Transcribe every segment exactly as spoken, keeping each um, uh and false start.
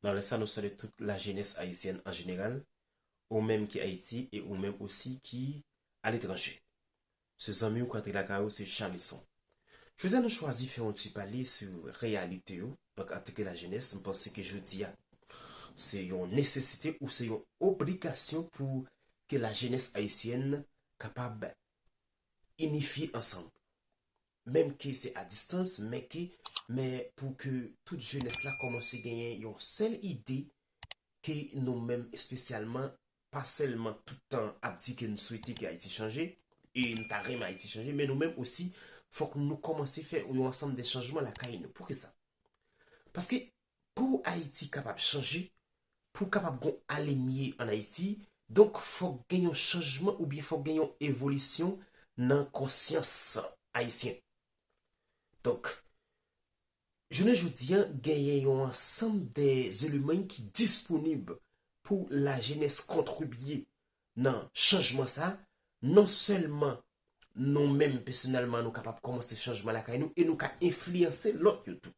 Nan lè sa, nou salye tout lajenès ayisyèn an jeneral, ou menm ki Ayiti e ou menm osi ki aletranje. Se zanmi w k antre lakay ou, se Jamison. Jodi a, nou chwazi fè yon ti pale sou reyalite yo. Donk, antanke lajenès, m panse ke jodi a, se yon nesesite ou se yon obligasyon pou ke lajenès ayisyèn kapab inifye ansanm. Menm ke se a distans, men ke, men pou ke tout jenès la kòmanse genyen yon sèl ide ke nou menm espesyalman, pa sèlman tout tan ap di ke nou swete ke Ayiti chanje, e nou ta renmen Ayiti chanje, men nou menm osi, fòk nou kòmanse fè yon ansanm de chanjman lakay nou. Poukisa? Paske pou Ayiti kapab chanje, pou kapab gon alemye an Ayiti, donk fòk gen yon chanjman oubyen fòk gen yon evolisyon nan konsyans ayisyen. Donk, jounen jodi a, genyen yon ansanm de eleman ki disponib pou lajenès kontribye nan chanjman sa. Non sèlman nou menm pèsonèlman nou kapab kòmanse chanjman lakay nou e nou ka enfliyanse lòt yo tou.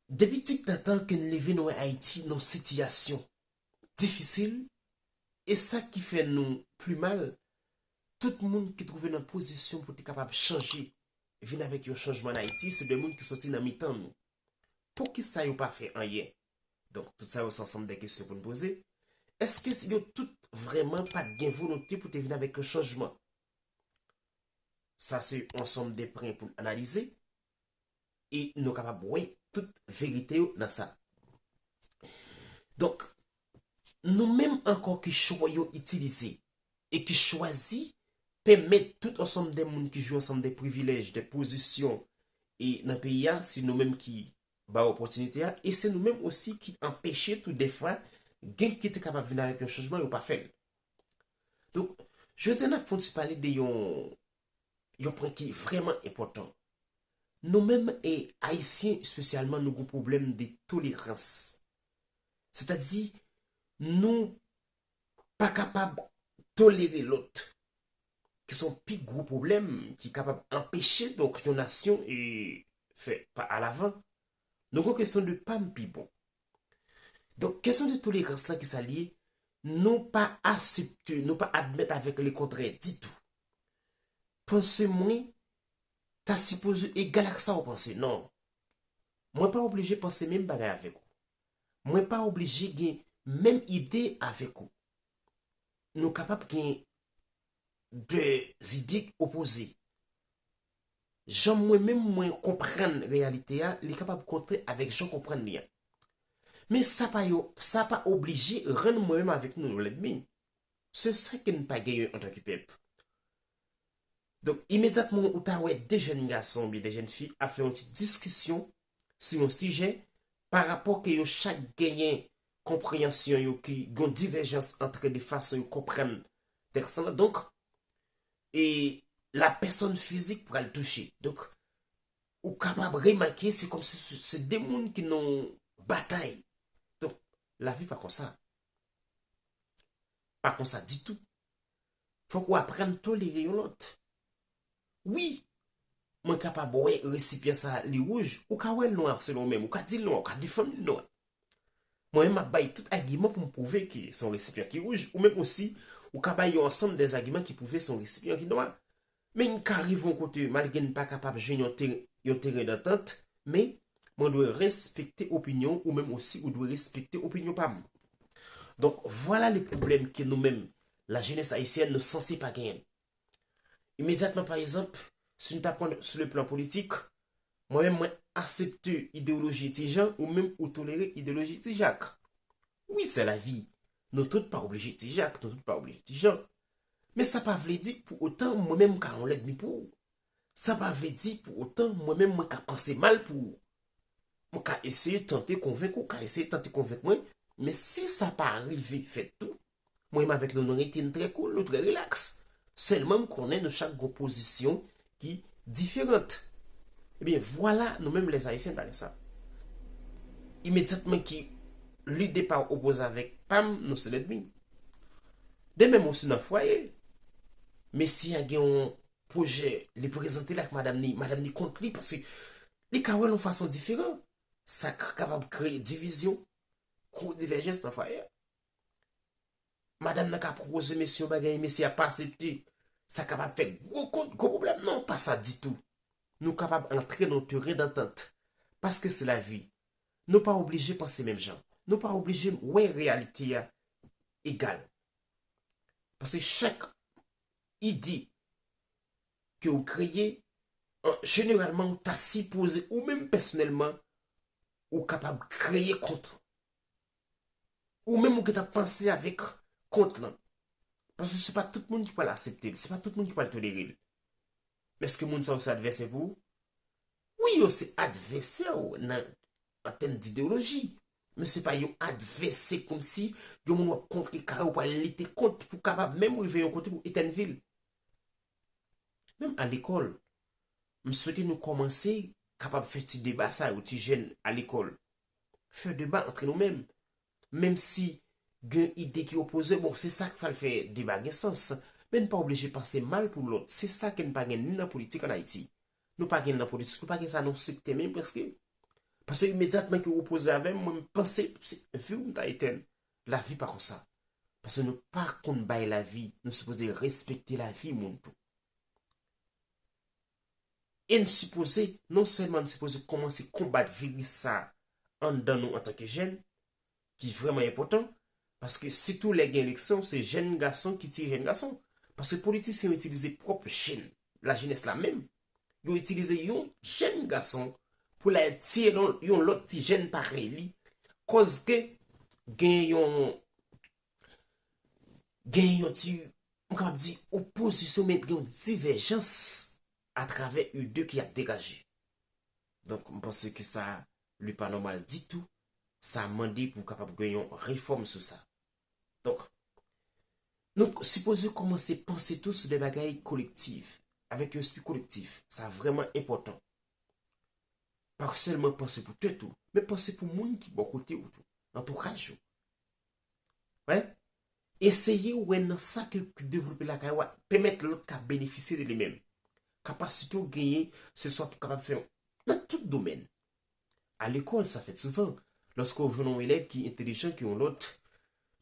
Depi diptan ke n leve, nou wè Ayiti nan sitiyasyon difisil, e sa ki fè nou pi mal, tout moun ki twouve nan pozisyon pou te kapab chanje, vin avèk yon chanjman an Ayiti, se de moun ki soti nan mitan nou. Poukisa yo pa fè anyen? Donk, tout sa yo se ansanm de kesyon pou n poze. Èske si yo tout vrèman pa t gen volonte pou te vin avèk yon chanjman? Sa se yon ansanm de pwen pou n analize e nou kapab wè tout verite yo nan sa. Donk, nou menm ankò ki chwa yo itilize e ki chwazi pèmèt tout ansanm de moun ki jwi ansanm de privilèj, de pozisyon e nan peyi a, se nou menm ki ba yo opòtinite a, e se nou menm osi ki anpeche tou defwa gen ki te kapab vin avèk yon chanjman, yo pa fè l. Donk, jodi a n ap fè yon ti pale de yon, yon pwen ki vrèman enpòtan. Nou menm e Ayisyen espesyalman, nou gon pwoblèm de tolerans. Sètadi, nou pa kapab tolere lòt, ki se yon pi gwo pwoblèm ki kapab anpeche, donk, yon nasyon e fè pa alavan. Nou gon kesyon de pa m pi bon. Donk, kesyon de tolerans lan, ki sa l ye? Nou pa aksepte, nou pa admèt avèk lekontrè ditou. Panse mwen ta sipoze egal ak sa w panse. Non. Mwen pa oblije panse menm bagay avèk ou. Mwen pa oblije gen menm ide avèk ou. Nou kapab gen de ide opoze. Jan mwen menm mwen konprann reyalite a, li kapab kontrè avèk jan w konprann li a. Men sa pa yo, sa pa oblije rann mwen menm avèk nou lènmi. Se sa ke n pa genyen antanke pèp. Donk, imedyatman ou ta wè de jèn gason oubyen de jèn fi ap fè yon ti diskisyon sou yon sijè, pa rapò ke yo chak genyen konpreyansyon yo ki gen yon divèjans ant de fason yo konprann tèks lan. Donk, e la pèsòn fizik pral touche. Donk, ou kapab remake, se kòmsi se de moun ki nan batay. Donk, lavi pa konsa. Pa konsa ditou. Fòk ou aprann tolere yon lòt. Wi, mwen kapab wè resipyan sa li wouj, ou ka wè l nwa selon ou menm, ou ka di l nwa, ou ka defann li nwa. Mwen menm m ap bay tout agiman pou m pwouve ke se yon resipyan ki wouj, ou menm osi, ou ka bay yon ansanm de agiman ki pwouve se yon resipyan ki nwa. Men n ka rive yon kote, malgre n pa kapab jwenn yon te-, yon teren dantant, men mwen dwe respekte opinyon ou, ou menm osi ou dwe respekte opinyon pa m. Donk, vwala le pwoblèm ke nou menm, lajenès ayisyèn, nou sanse pa genyen. Imedyatman, pa egzanp, si n ta pran sou le plan politik, mwen menm, mwen aksepte ideyoloji Ti Jan, ou menm ou tolere ideyoloji Ti Jak. Wi, se lavi. Nou tout pa oblije Ti Jak, nou tout pa oblije Ti Jan. Men sa pa vle di pou otan mwen menm m ka yon lènmi pou ou. Sa pa vle di pou otan mwen menm mwen ka panse mal pou ou. Mwen ka eseye tante konvenk ou, ou ka eseye tante konvenk mwen, men si sa pa rive fèt tou, mwen menm avèk nou, nou rete, n trè cool, nou trè relax. Sèlman m konnen nou chak gon pozisyon ki diferan. Ebyen, vwala, nou menm lèzayisyen pa gen sa. Imedyatman ki lide pa w opoze avèk pa m, nou se lènmi. De menm osi nan fwaye. Mesye a gen yon pwojè, li prezante l ak madanm li, madanm li kont li, paske li ka wè l yon fason diferan. sa k kapab kreye divizyon, gwo divèjans nan fwaye a. Madanm nan ka pwopoze mesye yon bagay, mesye a pa aksepte. Sa kapab fè gwo kont, gwo pwoblèm. Non, pa sa ditou. Nou kapab antre nan teren dantant. Paske se lavi. Nou pa oblije panse menm jan. Nou pa oblije wè reyalite a egal. Paske chak ide ke w kreye, an, jeneralman, ou ta sipoze, ou menm pèsonèlman, ou kapab kreye kont. Ou menm ou gentan panse avèk kont lan. Paske se pa tout moun ki pral aksepte l, se pa tout moun ki pral tolere l. Men èske moun sa yo se advèsè pou ou? Wi, yo se advèsè w nan, an tèm dideyoloji. Men se pa yon advèsè kòmsi yon moun w ap kontrekare, w pral lite kont pou kapab menm rive yon kote pou etèn vi l. Menm a lekòl, m swete nou kòmanse kapab fè ti deba sa yo, ti jèn a lekòl. Fè deba antre nou menm. Menm si gen ide ki opoze, bon, se sa k fè l fè deba gen sans. Men n pa oblije panse mal pou lòt. Se sa ke n pa gen ni nan politik ann Ayiti. Nou pa gen nan politik, nou pa gen sa nan sektè menm prèske. Paske imedyatman ke w opoze avè m, mwen m panse se vi w m ta etèn. Lavi pa konsa. Paske nou pa konn bay lavi, nou sipoze respekte lavi moun tou. E n sipoze, non sèlman n sipoze kòmanse konbat viris sa anndan nou antanke jèn, ki vrèman enpòtan, paske sitou lè gen eleksyon, se jèn gason ki tiye jèn gason. Paske politisyen yo itilize pwòp jèn, lajenès la menm, yo itilize yon jèn gason pou l al tiye yon, yon lòt ti jèn parèy li, kòz ke gen yon, gen yon ti, m kapab di, opozisyon, men gen yon divèjans atravè ide ki ap degaje. Donk, m panse ke sa, li pa nòmal ditou. Sa mande pou kapab gen yon refòm sou sa. Donk, nou sipoze kòmanse panse tou sou de bagay kolektif, avèk yon espri kolektif. Sa vrèman enpòtan. Pa sèlman panse pou tèt ou, men panse pou moun ki bò kote ou tou, antouraj ou. Wè? Eseye wè nan sa ke, ke devlope lakay ou a, pèmèt lòt ka benefisye de li menm. Kapasite w genyen, se swa pou kapab fè nan tout domèn. A lekòl, sa fèt souvan. Lòske w jwenn yon elèv ki entelijan ke yon lòt,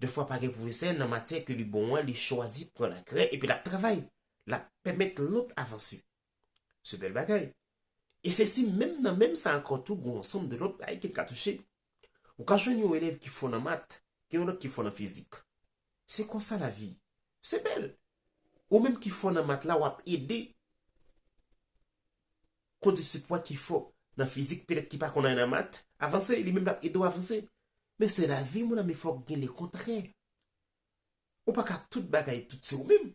defwa pa gen pwofesè nan matyè ke li bon an, li chwazi pran lakrè epi l ap travay. L ap pèmèt lòt avanse. Se bèl bagay. E se si menm nan menm sa ankò tou, gen yon ansanm de lòt bagay ki ka touche. Ou ka jwenn yon elèv ki fò nan mat, gen yon lòt ki fò nan fizik. Se konsa lavi. Se bèl. Ou menm ki fò nan mat la, w ap ede kondisip ou a ki fò nan fizik, petèt ki pa konn anyen nan mat, avanse, li menm l ap ede w avanse. Men se lavi, mon ami, fòk gen lekontrè. Ou pa ka tout bagay, tout se ou menm.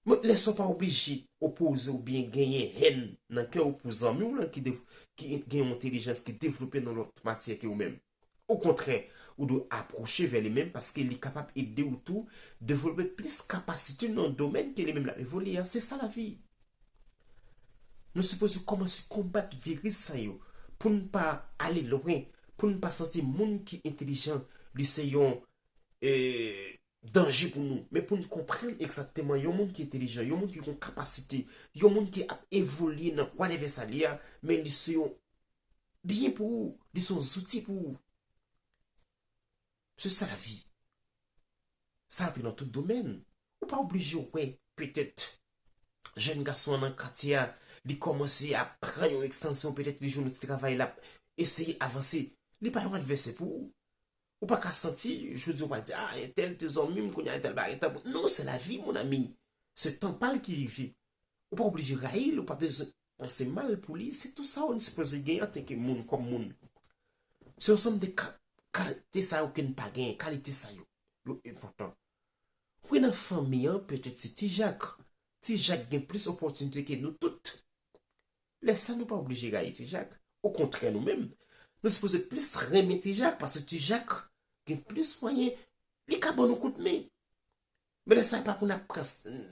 Men lè sa w pa oblije opoze oubyen genyen hèn nan kè w pou zanmi w lan ki dev-, ki gen yon entèlijans ki devlope nan lòt matyè ke ou menm. Okontrè, ou dwe apwoche vè li menm paske li kapab ede w tou devlope plis kapasite nan domèn ke li menm l ap evolye a. Se sa lavi. Nou sipoze kòmanse konbat viris sa yo pou n pa ale lwen, pou n pa santi moun ki entèlijan, li se yon, e, danje pou nou. Men pou n konprann egzakteman yon moun ki entèlijan, yon moun ki gen kapasite, yon moun ki ap evolye nan whatever sa li a, men li se yon byen pou ou, li se yon zouti pou ou. Se sa lavi. Sa antre nan tout domèn. Ou pa oblije wè, petèt, jèn gason an nan katye a, li kòmanse ap pran yon ekstansyon, petèt li jwenn yon ti travay, l ap eseye avanse. Li pa yon advèsè pou ou. Ou pa ka santi, jodi w pa di, "Ah, entèl te zanmi m, kounye a entèl bagay tanbou." Non, se lavi, mon ami. Se tan pa l ki rive. Ou pa oblije rayi l, ou pa bezwen panse mal pou li. Se tou sa w sipoze gen antanke moun, kòm moun. Se yon ansanm de ka-, kalite sa yo ke n pa genyen, kalite sa yo, yo enpòtan. Wi, nan fanmi an, petèt se Ti Jak. Ti Jak gen plis opòtinite ke nou tout. Lè sa, nou pa oblije rayi Ti Jak. Okontrè, nou menm, nou sipoze plis renmen Ti Jak, paske Ti Jak gen plis mwayen, li ka ban nou kout men. Men lè sa, e pa pou n ap pran,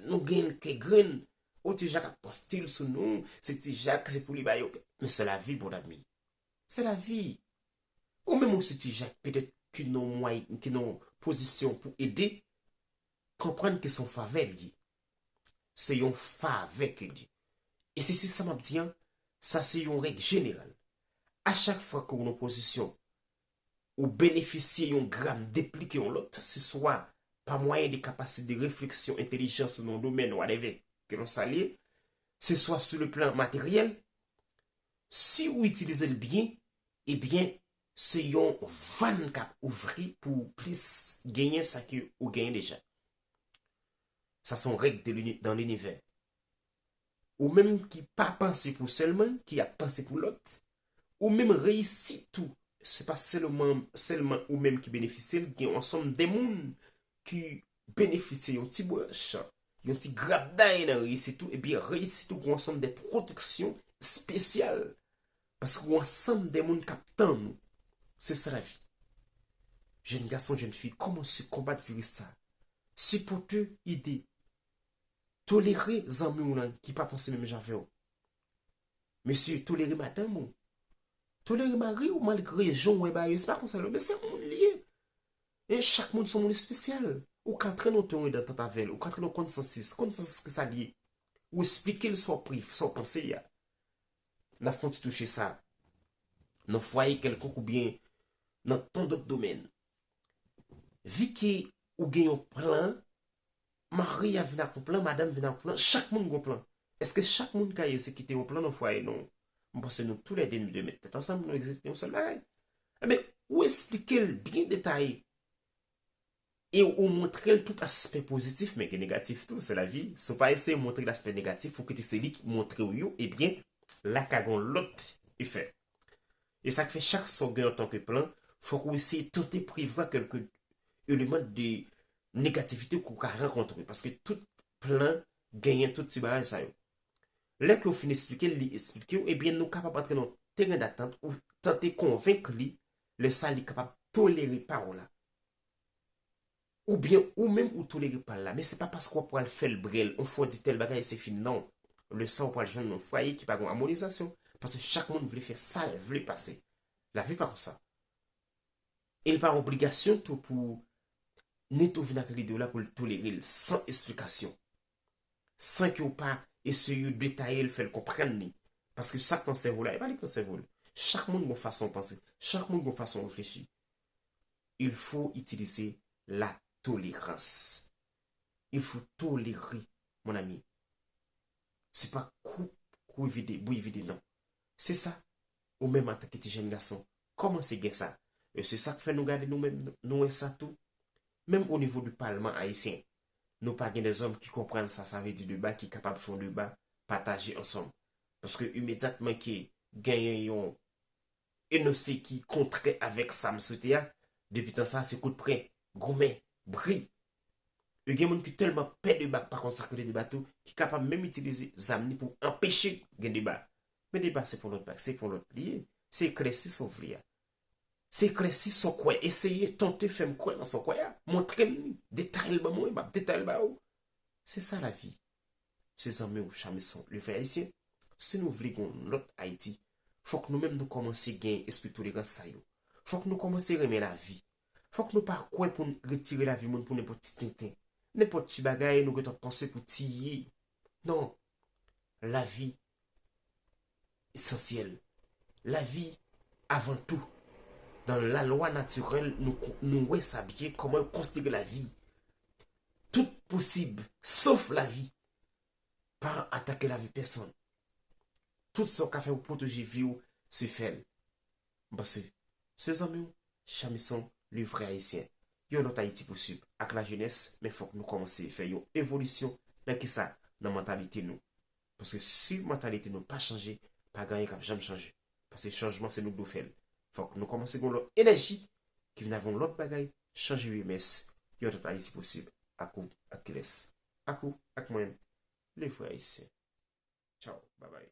nou gen kè grenn, o, Ti Jak ap pran stil sou nou, se Ti Jak, se pou li ba yo. Men se lavi, mon ami. Se lavi. Ou menm ou se Ti Jak, petèt ki nan mwayen, ki nan pozisyon pou ede, konprann ke se yon favè l ye. Se yon favè ke l ye. E se, se sa m ap di an, sa se yon règ jeneral. A chak fwa ke w nan pozisyon ou benefisye yon gram depi ke yon lòt, se swa pa mwayen de kapasite de refleksyon, entelijans ou nan yon domèn, whatever, ke lon sa l ye, se swa sou le plan materyèl, si ou itilize l byen, ebyen, se yon vàn k ap ouvri pou w plis genyen sa ke ou genyen deja. Sa se yon règ de lini- dans l'univers. Ou menm ki pa panse pou sèlman, ki ap panse pou lòt, ou menm reyisit ou, se pa sèlman, sèlman ou menm ki benefisye l, gen yon ansanm de moun ki benefisye yon ti branch, yon ti grapday nan reyisit ou, epi reyisit ou gen yon ansanm de pwoteksyon espesyal, paske gen yon ansanm de moun k ap tann ou. Se sa lavi. Jèn gason, jèn fi, kòmanse konbat viris sa. Sipòte ide. Tolere zanmi w lan ki pa panse menm jan avè w. Mesye, tolere madanm ou. Tolere mari w malgre jan w wè bagay yo. Se pa konsa yo, men se moun li ye. E chak moun se yon moun espesyal. Ou ka antre nan yon teren dantant avè l, ou ka antre nan konsansis. Konsansis ki sa l ye? Ou esplike l sa w pri, sa w panse a. N ap fè yon ti touche sa. Nan fwaye kèlkonk oubyen nan tan dòt domèn. Vi ke ou gen yon plan, mari a vin ak yon plan, madanm vin ak yon plan, chak moun gen yon plan. Èske chak moun ka egzekite yon plan nan fwaye? Non. M panse nou toulède nou dwe met tèt ansanm, nou egzekite yon sèl bagay. Ebyen, ou esplike l byen detaye. E ou montre l tout aspè pozitif, men gen negatif tou, se lavi. Si w pa eseye montre l aspè negatif, ou kite se li ki montre w yo, ebyen, la ka gen yon lòt efè. E sa k fè chak sa w gen antanke plan, fòk ou eseye tante prevwa kèlke eleman de negativite ke w ka rankontre. Paske tout plan genyen tout ti bagay sa yo. Lè ke w fin esplike l, li esplike w, ebyen, nou kapab antre nan yon teren datant ou tante konvenk li, lè sa li kapab tolere pa w la. Oubyen ou menm ou tolere pa l la, men se pa paske w ap pral fè l brèl, yon fwa w di tèl bagay, se fini, non. Lè sa w pral jwenn yon fwaye ki pa gen amonizasyon, paske chak moun vle fè sa l vle pase. Lavi pa konsa. E l pa obligasyon tou pou nèt ou vin ak lide w la pou l tolere l san esplikasyon. San ke w pa eseye detaye l, fè l konprann li. Paske sa k nan sèvo w la, e pa li k nan sèvo l. Chak moun gen yon fason w panse. Chak moun gen yon fason w reflechi. Il faut utiliser la tolérance. Il faut tolérer, mon ami. Se pa koup, koup vide, bouyi vide, non. Se sa. Ou menm antanke ti jèn gason, kòmanse gen sa. E se sa k fè nou gade nou menm, nou wè sa tou. Menm o nivo di palman ayisyen, nou pa gen dèzòm ki konprann sa sa vle di deba, ki kapab fè yon deba, pataje ansanm. Paske imedyatman ke genyen yon enonse ki kontrè avèk sa m swete a, depi tan sa a se kout pwen, goumen, bri. E gen moun ki tèlman pè deba, pa konn sa k rele deba tou, ki kapab menm itilize zam li pou anpeche gen deba. Men deba se pou lòt bagay, se pou lòt li ye. Se eklèsi sa w vle a. Se eklèsi sa w kwè. Eseye tante fè m kwè nan sa w kwè a. Montre m li. Detay l ban mwen, m ap detay l ba ou. Se sa lavi. Se zanmi w, Chamison, le frè ayisyen. Si nou vle gen yon lòt Ayiti, fòk nou menm nou kòmanse gen espri tolerans sa yo. Fòk nou kòmanse renmen lavi. Fòk nou pa kwè pou n retire lavi moun pou nenpòt ti tenten. Nenpòt ti bagay nou gentan panse pou tiye. Non. Lavi esansyèl. Lavi avan tou. Dan lalwa natirèl, nou, nou wè sa byen, kòman yo konsidere lavi. Tout posib, sof lavi. Pa atake lavi pèsonn. Tout sa w ka fè pou pwoteje vi w, se fè l. M panse se zanmi w, Chamison, le vrè ayisyen. Yon lòt Ayiti posib ak lajenès, men fòk nou kòmanse fè yon evolisyon nan kisa? Nan mantalite nou. Paske si mantalite nou pa chanje, pa gen anyen k ap janm chanje. Paske chanjman se nou k dwe fè l. Fòk nou kòmanse gen yon lòt enèji ki vin avè yon lòt bagay, chanje UMS, yon lòt Ayiti posib. Ak ou, ak kilès? Ak ou, ak mwen, le vrè ayisyen. Tchaw, babay.